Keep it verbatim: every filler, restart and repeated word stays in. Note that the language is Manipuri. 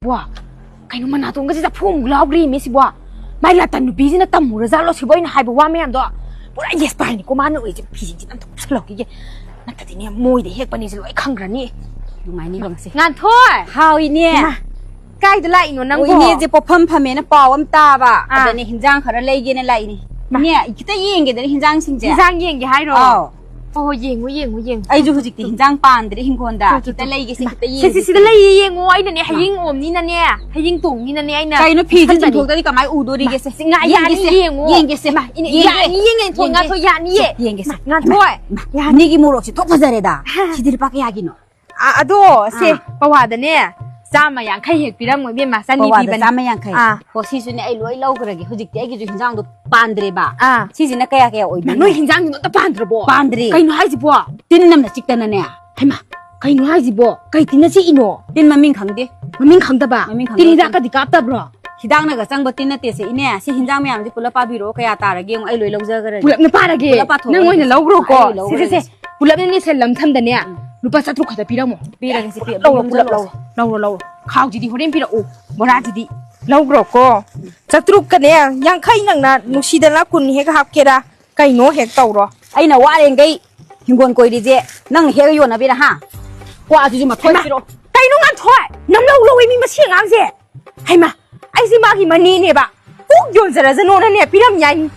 ꯋꯥ, ꯀꯩꯅꯣ ꯃꯅꯥꯇꯣꯟꯒꯁꯦ ꯆꯐꯨ ꯑꯃꯨꯛ ꯂꯥꯎꯈ꯭ꯔꯦꯃꯤ ꯁꯤꯕꯣ? ꯃꯥꯏ ꯂꯥꯇꯟ ꯅꯨꯄꯤꯁꯤꯅ ꯇꯝꯃꯨꯔꯖꯥꯠꯂꯣ ꯁꯤꯕꯣ ꯑꯩꯅ ꯍꯥꯏꯕ ꯋꯥ ꯃꯌꯥꯝꯗꯣ? ꯄꯨꯔꯥ ꯌꯦꯁꯄꯥꯏꯅꯤꯀꯣ ꯃꯥꯅ ꯑꯣꯏꯁꯦ꯫ ꯐꯤꯁꯤꯡꯁꯤꯅ ꯑꯝꯇ ꯀꯨꯞꯁꯜꯍꯧꯈꯤꯒꯦ, ꯅꯠꯇꯗꯤꯅꯦ ꯃꯣꯏꯗ ꯍꯦꯛꯄꯅꯦꯁꯦ ꯂꯣꯏ ꯈꯪꯈ꯭ꯔꯅꯤ꯫ ꯅꯨꯡꯉꯥꯏꯅꯤꯕ ꯉꯁꯤ꯫ ꯉꯥꯟꯊꯣꯏ! ꯍꯥꯎ, ꯏꯅꯦ꯫ ꯏꯃꯥ, ꯀꯥꯏꯗ ꯂꯥꯛꯏꯅꯣ ꯑꯣ, ꯅꯪꯕꯣ? ꯏꯅꯦꯁꯦ ꯄꯣꯠꯐꯝ ꯐꯝꯃꯦꯅ ꯄꯥꯎ ꯑꯃ ꯇꯥꯕ꯫ ꯑꯥ꯫ ꯑꯗꯅꯦ ꯍꯤꯟꯖꯥꯡ ꯈꯔ ꯂꯩꯒꯦꯅ ꯂꯥꯛꯏꯅꯦ꯫ ꯃꯥ꯫ ꯏꯅꯦ, ꯈꯤꯇ ꯌꯦꯡꯒꯦꯗꯅ ꯍꯤꯟꯖꯥꯡꯁꯤꯡꯁꯦ꯫ ꯍꯤꯟꯖꯥꯡ ꯌꯦꯡꯒꯦ ꯍꯥꯏꯔꯣ? ꯑꯥꯎ꯫ ꯍꯣꯏ, ꯍꯣꯏ, ꯌꯦꯡꯉꯨ, ꯌꯦꯡꯉꯨ, ꯌꯦꯡꯉꯨ꯫ ꯑꯩꯁꯨ ꯍꯧꯖꯤꯛꯇꯤ ꯍꯤꯟꯖꯥꯡ ꯄꯥꯟꯗ꯭ꯔꯦ ꯍꯤꯡꯒꯣꯜꯗ꯫ ꯇꯨ, ꯇꯨ, ꯈꯤꯇ ꯇꯨ꯫ ꯂꯩꯒꯦꯁꯦ, ꯃꯥ, ꯈꯤꯇ ꯁꯦ, ꯁꯦ, ꯌꯦꯡꯒꯦꯁꯦ꯫ ꯁꯤꯗ ꯂꯩꯌꯦ, ꯌꯦꯡꯉꯣ꯫ ꯑꯩꯅꯅꯦ ꯃꯥ꯫ ꯍꯌꯤꯡ ꯑꯣꯝꯅꯤꯅꯅꯦ, ꯍꯌꯤꯡ ꯇꯣꯡꯅꯤꯅꯅꯦ ꯑꯩꯅ ꯀꯩꯅꯣ, ꯐꯤꯁꯦ ꯄꯨꯁꯟꯕꯅꯤ꯫ ꯆꯤꯡꯊꯣꯛꯇ꯭ꯔꯗꯤ ꯀꯃꯥꯏ ꯎꯗꯣꯔꯤꯒꯦꯁꯦ? ꯃꯥ, ꯁꯤ ꯉꯥ-, ꯌꯥꯅꯤ, ꯌꯦꯡꯒꯦꯁꯦ, ꯌꯦꯡꯉꯣ꯫ ꯌꯦꯡꯒꯦꯁꯦ꯫ ꯃꯥ, ꯏꯅꯦ, ꯌꯦꯡꯒꯦ꯫ ꯌꯥꯅꯤ, ꯌꯦꯡꯒꯦ, ꯌꯦꯡꯒꯦ꯫ ꯉꯥꯟꯊꯣꯏ, ꯌꯥꯅꯤꯌꯦ꯫ ꯁꯦ, ꯌꯦꯡꯒꯦꯁꯦ꯫ ꯃꯥ, ꯉꯥꯟꯊꯣꯏ, ꯃꯥ, ꯌꯥꯅꯤ꯫ ꯏꯅꯦꯒꯤ ꯃꯣꯔꯣꯛꯁꯦ ꯊꯣꯛ ꯐꯖꯔꯦꯗ꯫ ꯁꯤꯗꯤ ꯂꯨꯄꯥ ꯀꯌꯥꯒꯤꯅꯣ? ꯑ, ꯑꯗꯣ, ꯁꯦ, ꯑꯥ꯫ ꯄꯋꯥꯗꯅꯦ, ꯆꯥꯝꯃ ꯌꯥꯡꯈꯩ ꯍꯦꯛ ꯄꯤꯔꯝꯃꯣ, ꯏꯕꯦꯝꯃ, ꯆꯅꯤ ꯄꯋꯥꯗ ꯄꯤꯕꯅꯦ꯫ ꯆꯥꯝꯃ ꯌꯥꯡꯈꯩ꯫ ꯑꯥ꯫ ꯍꯣ, ꯁꯤꯁꯨꯅꯦ, ꯑꯩ ꯂꯣꯏ ꯂꯧꯈ꯭ꯔꯒꯦ꯫ ꯍꯧꯖꯤꯛꯇꯤ ꯑꯩꯒꯤꯁꯨ ꯍꯤꯟꯖꯥꯡꯗꯣ ꯄꯥꯟꯗ꯭ꯔꯦꯕ꯫ ꯑꯥ꯫ ꯁꯤꯁꯤꯅ ꯀꯌꯥ ꯀꯌꯥ ꯃꯥ, ꯑꯣꯏꯗꯣꯏꯅꯣ? ꯅꯣꯏ ꯍꯤꯟꯖꯥꯡꯗꯨꯅ ꯑꯝꯇ ꯄꯥꯟꯗ꯭ꯔꯕꯣ? ꯄꯥꯟꯗ꯭ꯔꯦ꯫ ꯀꯩꯅꯣ ꯍꯥꯏꯁꯤꯕꯣ? ꯇꯤꯟ ꯑꯃꯅ ꯆꯤꯛꯇꯅꯅꯦ꯫ ꯍꯩꯃꯥ, ꯀꯩꯅꯣ ꯍꯥꯏꯁꯤꯕꯣ? ꯀꯩ ꯇꯤꯟꯅ ꯆꯤꯛꯏꯅꯣ? ꯇꯤꯟ ꯃꯃꯤꯡ ꯈꯪꯗꯦ꯫ ꯃꯃꯤꯡ ꯈꯪꯗꯕ? ꯃꯃꯤꯡ ꯈꯪꯗꯕ ꯇꯤꯟ ꯍꯤꯗꯥꯛꯀꯗꯤ ꯀꯥꯞꯇꯕ꯭ꯔꯣ? ꯍꯤꯗꯥꯛꯅꯒ ꯆꯪꯕ ꯇꯤꯟ ꯅꯠꯇꯦꯁꯦ, ꯏꯅꯦ꯫ ꯁꯤ ꯍꯤꯟꯖꯥꯡ ꯃꯌꯥꯝꯁꯦ ꯄꯨꯂꯞ ꯄꯥꯕꯤꯔꯛꯑꯣ, ꯀꯌꯥ ꯇꯥꯔꯒꯦ ꯌꯦꯡꯉꯣ, ꯑꯩ ꯂꯣꯏ ꯂꯧꯖꯈ꯭ꯔꯒꯦ꯫ ꯄꯨꯂꯞꯅ ꯄꯥꯔꯒꯦ? ꯄꯨꯂꯞ ꯄꯥꯊꯣꯛꯑꯣ꯫ ꯅꯪ ꯑꯣꯏꯅ ꯂꯧꯈ꯭ꯔꯣꯀꯣ꯫ ꯑꯩ ꯁꯦ, ꯁꯦ, ꯂꯧꯈ꯭ꯔꯒꯦ꯫ ꯁꯦ, ꯄꯨꯂꯞꯅꯅꯦ, ꯁꯦ, ꯂꯝ ꯊꯝꯗꯅꯦ, ꯎꯝ꯫ ꯂꯨꯄꯥ ꯆꯥꯇ꯭ꯔꯨꯛ ꯈꯛꯇ ꯄꯤꯔꯝꯃꯣ꯫ ꯄꯤꯔꯒꯦ, ꯁꯦ, ꯄꯤꯔꯒꯦ꯫ ꯂꯧꯔꯣ, ꯄꯨꯂꯞ ꯌꯣꯝꯁꯤꯜꯂꯣ, ꯂꯧꯔꯣ, ꯁꯦ꯫ ꯂꯧꯔꯣ, ꯂꯧꯔꯣ꯫ ꯈꯥꯎꯁꯤꯗꯤ ꯍꯣꯔꯦꯟ ꯄꯤꯔꯛꯎ, ꯕꯣꯔꯥꯁꯤꯗꯤ꯫ ꯂꯧꯈ꯭ꯔꯣꯀꯣ꯫ ꯆꯥꯇ꯭ꯔꯨꯛꯀꯅꯦ, ꯌꯥꯡꯈꯩ ꯅꯪꯅ ꯅꯨꯡꯁꯤꯗꯅ ꯀꯨꯟ ꯍꯦꯛ ꯍꯥꯞꯀꯦꯔꯥ? ꯀꯩꯅꯣ ꯍꯦꯛ ꯇꯧꯔꯣ꯫ ꯑꯩꯅ ꯋꯥꯔꯦꯡꯒꯩ ꯍꯤꯡꯒꯣꯜ ꯀꯣꯏꯔꯤꯁꯦ ꯅꯪꯅ ꯍꯦꯛ ꯌꯣꯟꯅꯕꯤꯔ, ꯍꯥ? ꯀ꯭ꯋꯥꯁꯤꯁꯨ ꯃꯊꯣꯏ ꯍꯩꯃꯥ! ꯄꯤꯔꯛꯑꯣ꯫ ꯀꯩꯅꯣ ꯉꯥꯟꯊꯣꯏ? ꯅꯪ ꯂꯧ ꯂꯧꯋꯦ ꯃꯤ ꯃꯁꯤ ꯑꯉꯥꯡꯁꯦ? ꯍꯩꯃꯥ! ꯑꯩꯁꯦ ꯃꯥꯒꯤ ꯃꯅꯦꯅꯦꯕ꯫ ꯀꯣꯛ ꯌꯣꯟꯖꯔꯖꯅꯣꯅꯅꯦ ꯄꯤꯔꯝ ꯌꯥꯏꯅꯤ꯫